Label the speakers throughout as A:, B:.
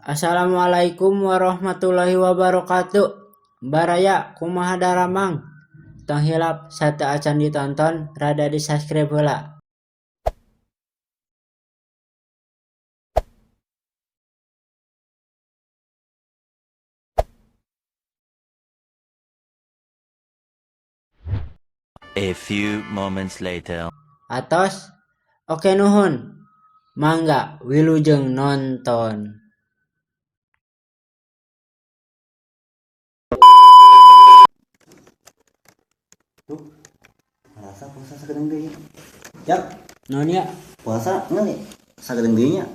A: Assalamualaikum warahmatullahi wabarakatuh. Baraya, kumaha daramang? Tong hilap sateuacan ditonton rada di subscribe heula.
B: A few moments later.
A: Atos? Oke nuhun. Mangga wilujeng nonton.
C: Tuh, rasa puasa sagedeung deui. Jak,
A: Naon ya?
C: Puasa enggak nih? Sagedeung deui nya.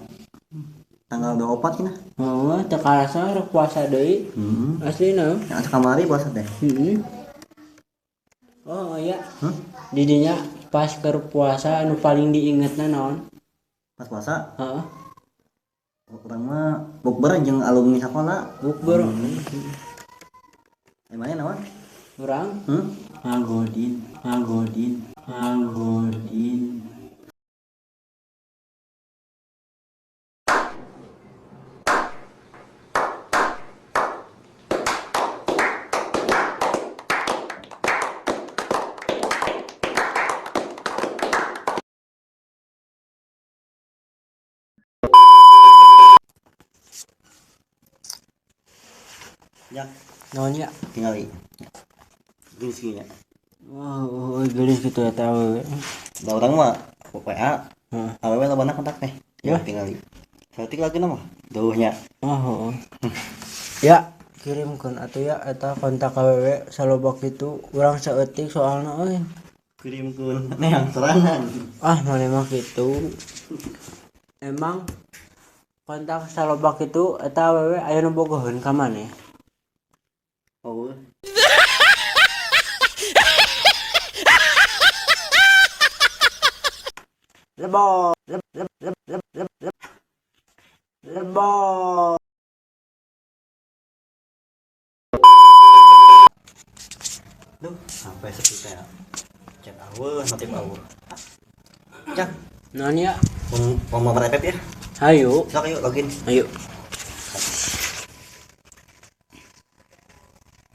C: Tanggal 24 cenah.
A: Oh, teu karasa rek puasa deui.
C: Heeh.
A: Aslina.
C: Yang kamari puasa teh.
A: Heeh. Oh iya.
C: Hmm?
A: Didinya pas keur puasa anu paling diingetna naon?
C: Pas puasa
A: Heeh.
C: urang mah bukber jeung alumni sekolah.
A: Bukber.
C: Emangnya naon?
A: Urang
C: Hmm?
A: ngagodin, ngagodin, ngagodin.
C: Jak,
A: Naon ya?
C: Tingali. Gini seginya.
A: Wah, oh, geulis kitu eta awewe.
C: Da urang mah WA,
A: Heeh.
C: awewe lobana kontak teh.
A: Ya.
C: Tingali. Saeutik lagi nama. Duhnya.
A: Oh, oh. Ya, kirimkeun atuh ya eta kontak awewe saloba kitu urang saeutik soalna euy.
C: Kirimkeun neang sorangan.
A: Ah, maneh mah kitu. Emang kontak saloba kitu eta awewe aya nu bogoheun ka maneh?
C: Oh.
A: Lebo, leb leb leb leb leb leb. Lebo.
C: Duh, sampai sepi teh. Chat aweuh, notif aweuh. Jak,
A: Naon ya?
C: mau mau FF ya?
A: Hayu,
C: Sok yuk login.
A: Ayo.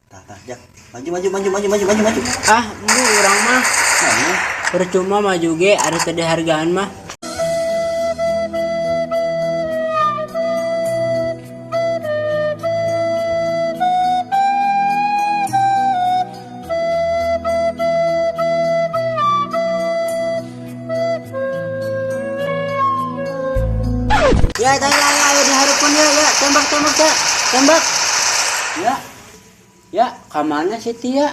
C: Tah, tah, Jak. Maju, maju, maju, maju, maju, maju, maju.
A: Ah, bu urang mah
C: Nah,
A: percuma maju ge ari teu dihargaan mah. Ya, ya, ya, ya, ayo diharapkan ya, ya, tembak, tembak, ya, tembak. Ya, ya, kamana sih Tia?